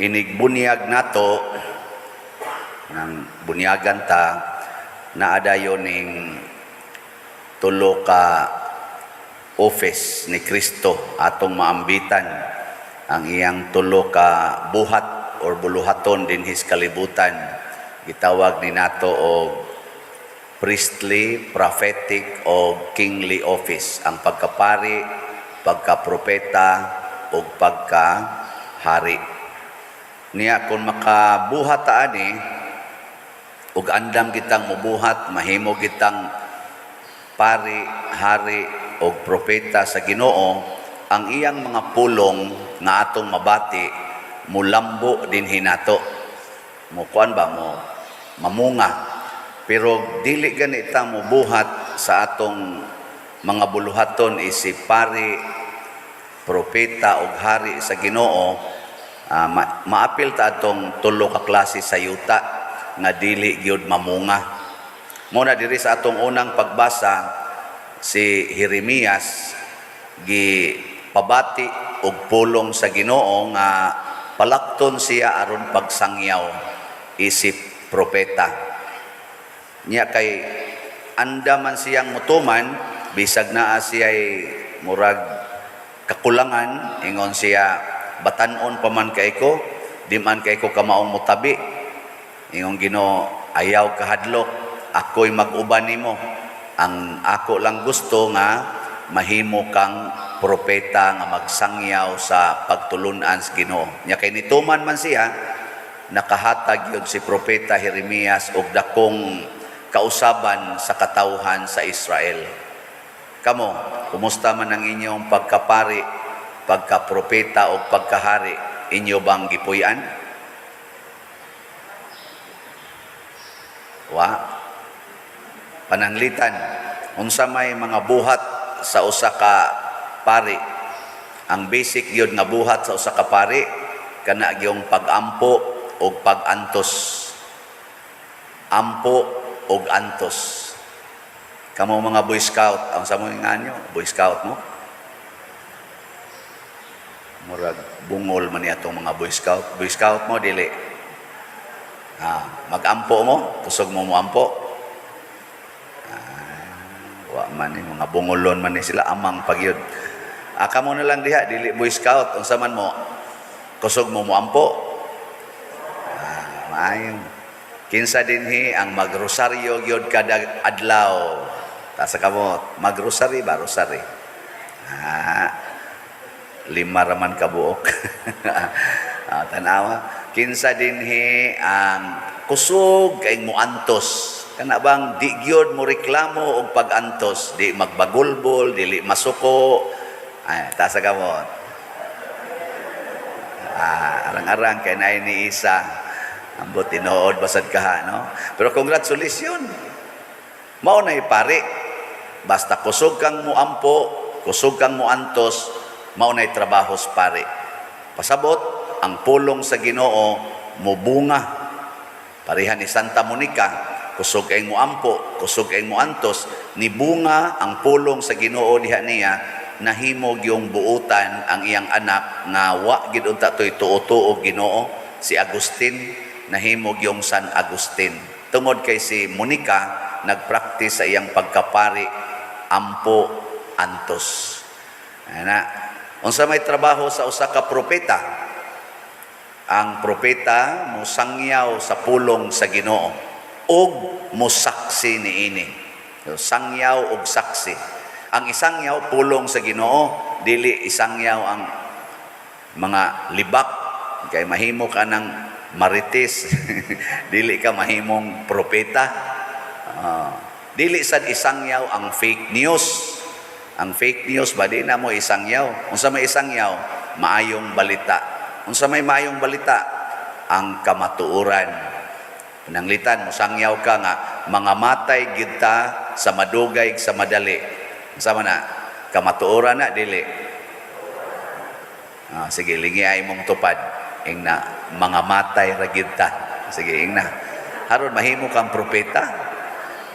Inig bunyag nato ng bunyagan ta, naa dayon ning tulo ka office ni Kristo atong maambitan, ang iyang tulo ka buhat or buluhaton dinhi sa kalibutan. Gitawag ni nato og priestly, prophetic o kingly office, ang pagkapari, pagkapropeta ug pagkahari. Niya kung makabuhat ta ani ug andam kitang mubuhat, mahimo kitang pari, hari o propeta sa Ginoo, ang iyang mga pulong nga atong mabati mulambo dinhi nato. Mo kuan ba mo mamunga. Pero dili gani ta mobuhat sa atong mga buluhaton isip pari, propeta ug hari sa Ginoo, maapil ta atong tulo ka klase sa yuta nga dili gyud mamunga. Mao na diri sa atong unang pagbasa, si Jeremias gi pabati og pulong sa Ginoo nga palakton siya aron pagsangyaw isip propeta. Nya kay andaman siyang mutuman bisag naa siya'y murag kakulangan, ingon siya, "Batan-on pa man kay ko, di man kay ko kamaong mutabi." Ingon Ginoo, "Ayaw kahadlok, ako'y mag-uban nimo. Ang ako lang gusto nga mahimo kang propeta nga magsangyaw sa pagtulunan sa Ginoo." Nya kay nituman man siya, nakahatag yun si Propeta Jeremias og dakong kausaban sa katawhan sa Israel. Kamo, kumusta man ang inyong pagkapari, pagkapropeta o pagkahari? Inyo bang gipuy-an? Wa. Pananglitan, unsa may mga buhat sa usa ka pari? Ang basic gyud nga buhat sa usa ka pari kana gyung pag-ampo og pag-antos. Ampo og antos. Kamo mga Boy Scout, ang sa mo nga nyo, Boy Scout mo? Murag bungol man ni atong mga Boy Scout. Boy Scout mo dili? Ah, mag-ampo mo, kusog mo moampo. Ah, wa man ni mga bungolon man ni sila, amang pagyud. Ah, kamo na lang diha dili Boy Scout, unsa man mo? Kusog mo moampo? Ah, maayo. Kinsa dinhi ang magrosaryo gyud kada adlaw? Taas kamot. Magrosary ba, rosary? Ah, lima raman kabuok. Ah, tanawa. Kinsa dinhi ang kusog kay muantos? Kana bang di gyud mo reklamo og pag-antos, di magbagulbol, dili masuko? Ay, taas kamot. Ah, arang-arang kay naay ni isa. Ambot tinuod basad kaha, no? Pero congratulations. Mao na pari. Basta kusog kang muampo, kusog kang muantos, mao na'y trabaho sa pari. Pasabot, ang pulong sa Ginoo mubunga. Pareha ni Santa Monica, kusog kay muampo, kusog kay muantos, nibunga ang pulong sa Ginoo diha niya, nahimog yung buutan ang iyang anak nga wa gid unta toy tuo-tuo Ginoo, si Agustin, nahimog yung San Agustin. Tungod kay si Monica nagpraktis sa iyang pagkapari, ampo, antos. Ana, unsa may trabaho sa usa ka propeta? Ang propeta mosangyaw sa pulong sa Ginoo ug mosaksi niini. So, sangyaw og saksi. Ang isangyaw, pulong sa Ginoo, dili isangyaw ang mga libak kay mahimo ka ng marites, dili ka mahimong propeta. Ah, dili sad isangyaw ang fake news. Ang fake news ba, di na mo isangyaw. Unsa may isangyaw? Maayong balita. Unsa may maayong balita? Ang kamatuoran. Pananglitan, mosangyaw ka nga mga matay gid ta sa madugay, sa madali. Unsa man na? Kamatuoran na dili? Ah, sige, lingi ay mong tupad. Ing na, mga matay ra gid ta. Sige, ing na. Haron mahimo kang propeta.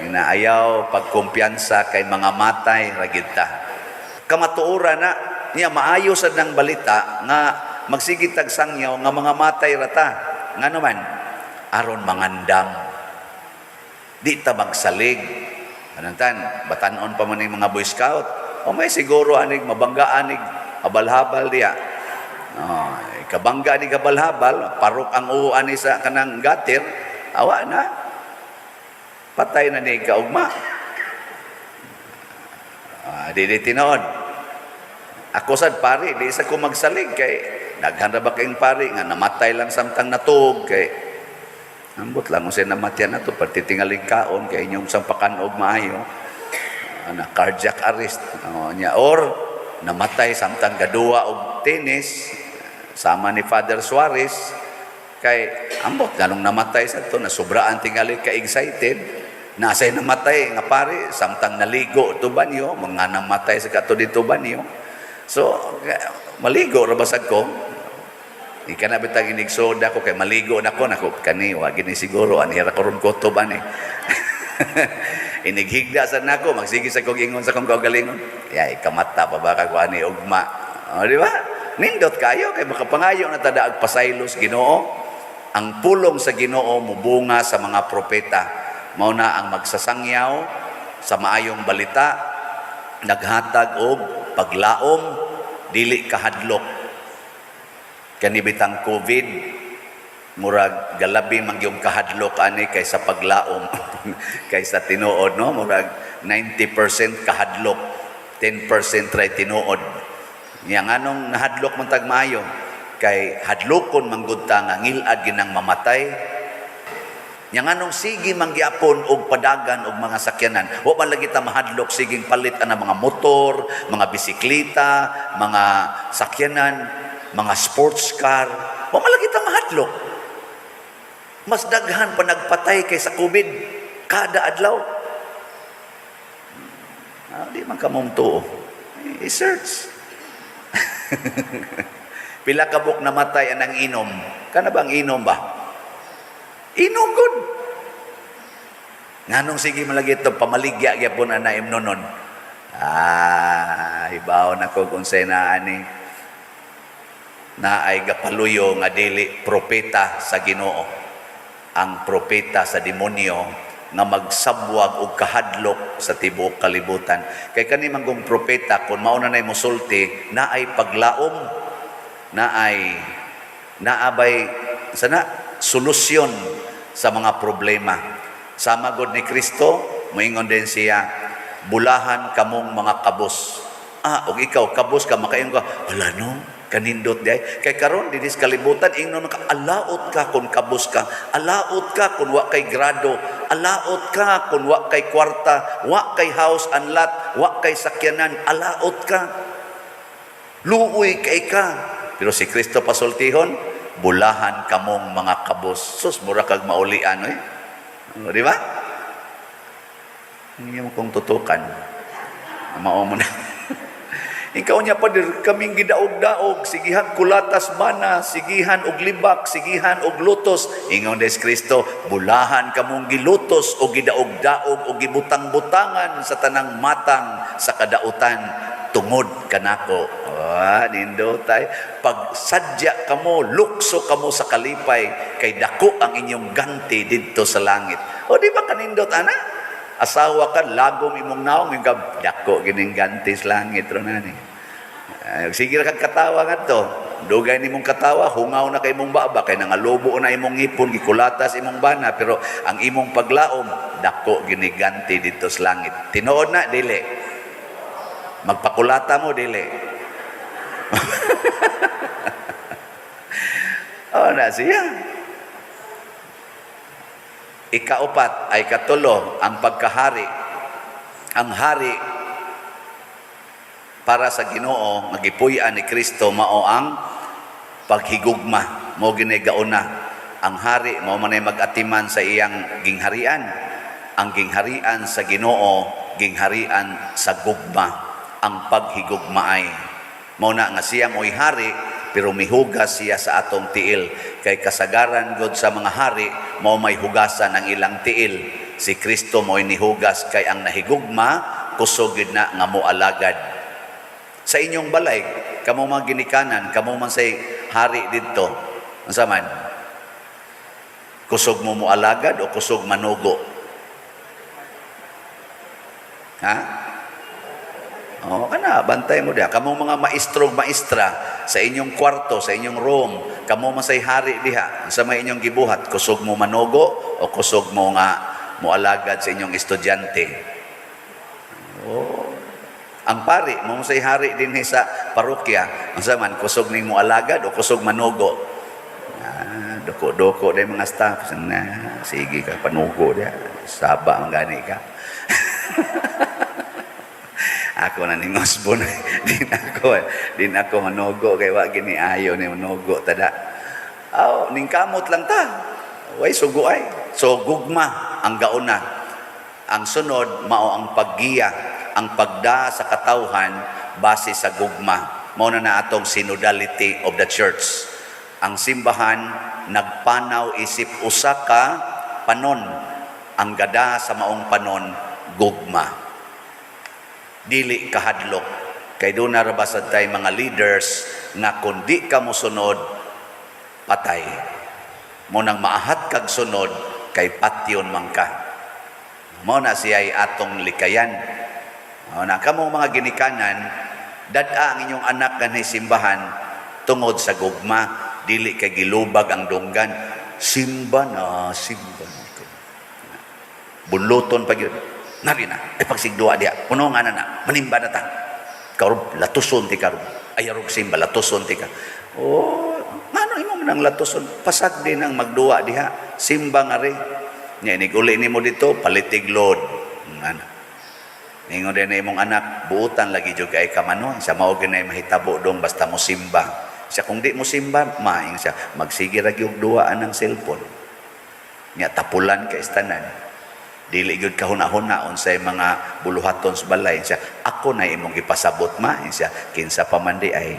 Ing na, ayaw pagkumpiyansa kay mga matay ra gid ta. Kamatuoran na niya, maayo sad ng balita nga Magsige tag sangyaw nga mga matay rata. Ngano man? Aron mangandam. Di ta magsalig. Anantan, batanon pa man ning mga Boy Scout. O may siguro anig mabangga anig habal-habal diya. Oh, kabangga ni habal-habal, parok ang uo ani sa kanang gutter, awa na. Patay na ni kaugma. Ah, di tinuod. Ako sad pari, di sa ko magsalig kay daghan ra ba kayong pari nga namatay lang samtang natuog, kay ambot lang kung siya namatyan na to, pati tingaling kaon kay inyong sampakan og maayo ana, cardiac arrest, oh, niya, or namatay samtang gaduwa og tennis sama ni Father Suarez, kay ambot nganong namatay sa to, nasubraan tingali ka excited. Nasay namatay nga pare samtang naligo to banyo, mga namatay sa kato dito banyo. So maligo ra basag ko. Ika na bitang inigsoda ko kay maligo na ko nako kani wa gini siguro ani ra karon ko to ba ni. Inighigda sa nako, magsige sa kog ingon sa kong kaugalingon. Yay, kamata pa ba ka ko ani ugma. O, di ba? Nindot kayo kay makapangayo na tada ag pasaylos Ginoo. Ang pulong sa Ginoo mubunga sa mga propeta. Mao na ang magsasangyaw sa maayong balita, naghatag og paglaom, dili kahadlok. Kani bitang COVID, murag galabi man gyud kahadlok ani kaysa paglaom, kaysa tinuod, no? Murag 90% kahadlok, 10% ray tinuod. Nya nganong nahadlok man tag maayo? Kay hadlokon man gud ta nga ngilad ginang mamatay. Nya nganong sige man gyapon og padagan og mga sakyanan? Wa man lagi ta mahadlok siging palit ana mga motor, mga bisikleta, mga sakyanan, mga sports car. Wa man lagi ta mahadlok. Mas daghan pa nagpatay kaysa COVID kada adlaw. Ah, di man ka tuo. I-search. Pila ka buok namatay anang inom? Kana bang inom ba? Inom gud. Nganong sige malagi ito, pamaligya gyapon ana imnonon. Ah, hibaw na ko kung unsay naa ani. Naay gapaluyo nga dili propeta sa Ginoo. Ang propeta sa demonyo nga magsabwag og kahadlok sa tibuok kalibutan. Kay kani manggong propeta, kung mao na nay mosulti, naay paglaom, naay naabay sana solusyon sa mga problema. Sama god ni Kristo, moingon din siya, "Bulahan kamong mga kabos." Ah, og ikaw kabos ka, makaingon ka, "Ala no, kanindot di ay." Kay karon dinhi sa kalibutan, ingnon ka, alaot ka kung kabos ka, alaot ka kung wa kay grado, alaot ka kung wa kay kwarta, wa kay house and lot, wa kay sakyanan, alaot ka. Luoy kay ka. Pero si Kristo pasultihon, "Bulahan kamong mga kabos." Sus, mura kag maulian eh. O, di ba? Hindi mo kong tutukan. Mao mo na. Ikaw niya pa, kaming gidaog-daog, sigihan kulatas mana, sigihan og libak, sigihan og lutos. Ingon des Kristo, "Bulahan kamong gilutos o gidaog-daog o gibutang-butangan sa tanang matang sa kadautan tungod kanako." Ah, nindotay. Pag sadya kamo, lukso kamo sa kalipay, kay dako ang inyong ganti didto sa langit. O di ba kanindot ana? Asawa ka, lagom imong naong, yung dako gining ganti sa langit ro nani. Ay, sige ra kag katawa ngadto. Dugay nimong katawa, hungaw na kay imong baba, kay nangalubo na imong ngipon, gikulatas imong bana, pero ang imong paglaom, dako giniganti didto sa langit. Tinuod na, dili? Magpakulata mo, dili? Oh, na siya. Ikaupat ay katulo, ang pagkahari. Ang hari para sa Ginoo, magipuy-an ni Kristo, mao ang paghigugma. Mao gini gauna. Ang hari mao man ay mag-atiman sa iyang gingharian. Ang gingharian sa Ginoo, gingharian sa gugma. Ang paghigugmaay. Mao na nga siya mo'y hari, pero mihugas siya sa atong tiil. Kay kasagaran god sa mga hari, mao may hugasan ang ilang tiil. Si Kristo mo'y nihugas kay ang nahigugma, kusog gyud na nga moalagad. Sa inyong balay, kamo mga ginikanan, kamo man say hari didto. Unsa man? Kusog mo moalagad o kusog manugo? Ha? Oh, kana bantay mo diha. Kamo mga maestro, maestra sa inyong kwarto, sa inyong room, kamo man say hari diha. Sa may inyong gibuhat, kusog mo manugo o kusog mo nga moalagad sa inyong estudyante? Oh. Ang pari, mao say hari dinhi sa parokya. Unsa man, kusog ning moalagad o kusog manugo? Ah, doko-doko day mga staff. Na, sige ka panugo diha. Saba man gani ka. Ako na ning usbon, din ako manugo kay wa gini ayo ni manugo tada. Aw, ning kamot lang ta. Way sugo ay. So gugma ang gauna. Ang sunod mao ang paggiya, ang pagda sa katawhan base sa gugma. Mao na na atong synodality of the church. Ang simbahan nagpanaw isip usa ka panon. Ang gada sa maong panon, gugma, dili kahadlok, kay doon na ra sad tay mga leaders nga kung di ka mosunod, patay mo. Nang maahat kag sunod kay patyon man ka. Mao na siya atong likayan. Mao na kamo mga ginikanan, dad-a ang inyong anak kanhi simbahan tungod sa gugma, dili kay gilubag ang dunggan. Simba na, simba na. Bunluton pa gyud. Nari na, ay pagsigduwa diya. Puno nga na na, manimba na ta. Karob, latuson ti karob. Ay arog simba, latuson ti ka. Oh, ngano imo man ang latuson? Pasag din ang magduwa diha. Simba nga ri. Nya inig uli nimo dito, palitig load. Ano? Ningon din na imong anak, buutan lagi jud kay kamano. Sa mao ginay mahitabo dong basta mo simba. Siya kung di mo simba, maing siya magsige ra gyud duwa ang cellphone. Nya tapulan ka istanan. Dili gyud ka huna-huna unsay mga buluhaton sa balay. Siya, ako na imong gipasabot ma. Siya, kinsa pa man di ay.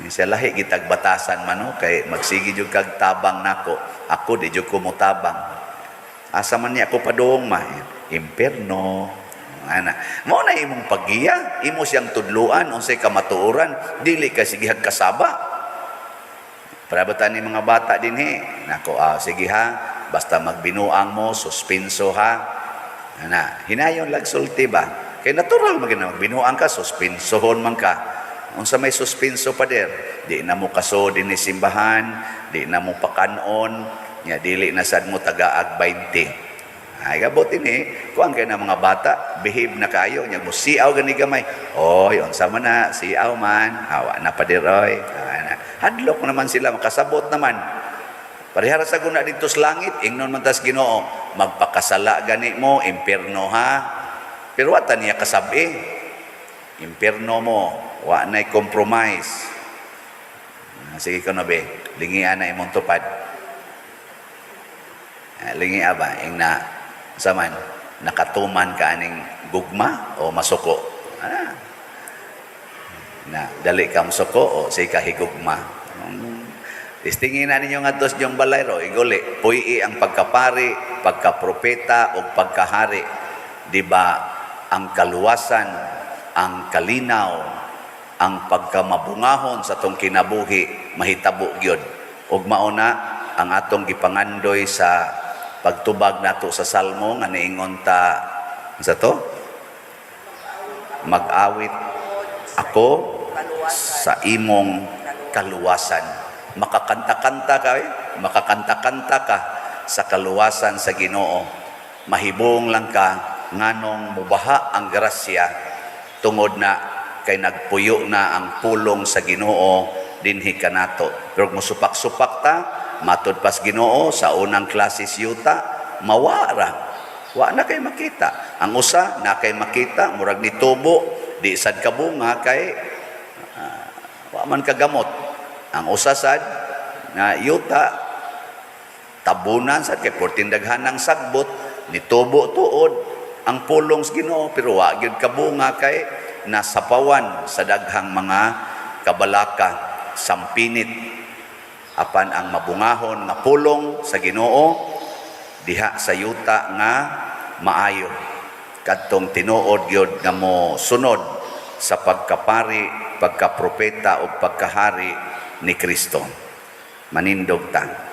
Siya lahi gitag batasan man no, kay magsige jud kag tabang nako. Ako di jud ko motabang. Asa man niya ako padung ma? Imperno. Ana. Mao na imong paggiya, imo siyang tudluan unsay kamatuoran, dili ka sige kasaba. Parabatan ni mga bata dinhi. Nako, ah, sige ha, basta magbinuang mo, suspenso ha. Ana, hinayon lag sulti ba? Kay natural man gina magbinuang ka, suspensohon man ka. Unsa may suspenso, pader? Di na mo kaso dinhi simbahan, di na mo pakanon, nya dili na sad mo tagaag 20. Ay, gabot ini, kuan kay na mga bata, behave na kayo, nya mo siaw gani gamay. Oy, unsa man na, siaw man, awa na pader oy. Ana. Hadlok naman sila, makasabot naman. Parehara sa guna dito sa langit, ingnon man tas Ginoo, magpakasala gani mo, impierno ha. Pero wa ta niya kasabi. Impierno mo, wa na'y compromise. Ah, sige ko na be, lingian na imong tupad. Ah, lingia ba, ing na, saman, nakatuman ka aning gugma o masuko? Ah, na dali ka masuko o say ka higugma. Istingin na ninyo nga tos yung balay ro, iguli, puyi ang pagkapari, pagkapropeta o pagkahari. Di ba ang kaluwasan, ang kalinaw, ang pagkamabungahon sa tong kinabuhi mahitabo gyud. Ug mao na ang atong gipangandoy sa pagtubag nato sa salmo nga niingon ta sa to, "Mag-awit ako sa imong kaluwasan." Makakanta-kanta ka eh. Makakanta-kanta ka sa kaluwasan sa Ginoo. Mahibong lang ka nganong mubaha ang grasya tungod na kay nagpuyo na ang pulong sa Ginoo dinhi kanato. Pero kung musupak-supak ta, matud pas Ginoo sa unang klase yuta, mawara. Wa na kay makita. Ang usa na kay makita, murag nitubo, di sad kabunga kay wa man kagamot. Ang usa sad na yuta, tabunan sad kay porting daghan ng sagbot, nitubo tuod ang pulong sa Ginoo pero wa gyud kabunga kay nasapawan sa daghang mga kabalaka, sampinit. Apan ang mabungahon nga pulong sa Ginoo diha sa yuta nga maayo, kadtong tinuod gyud nga mo sunod sa pagkapari. pagka-propeta o pagkahari ni Kristo. Manindog ta.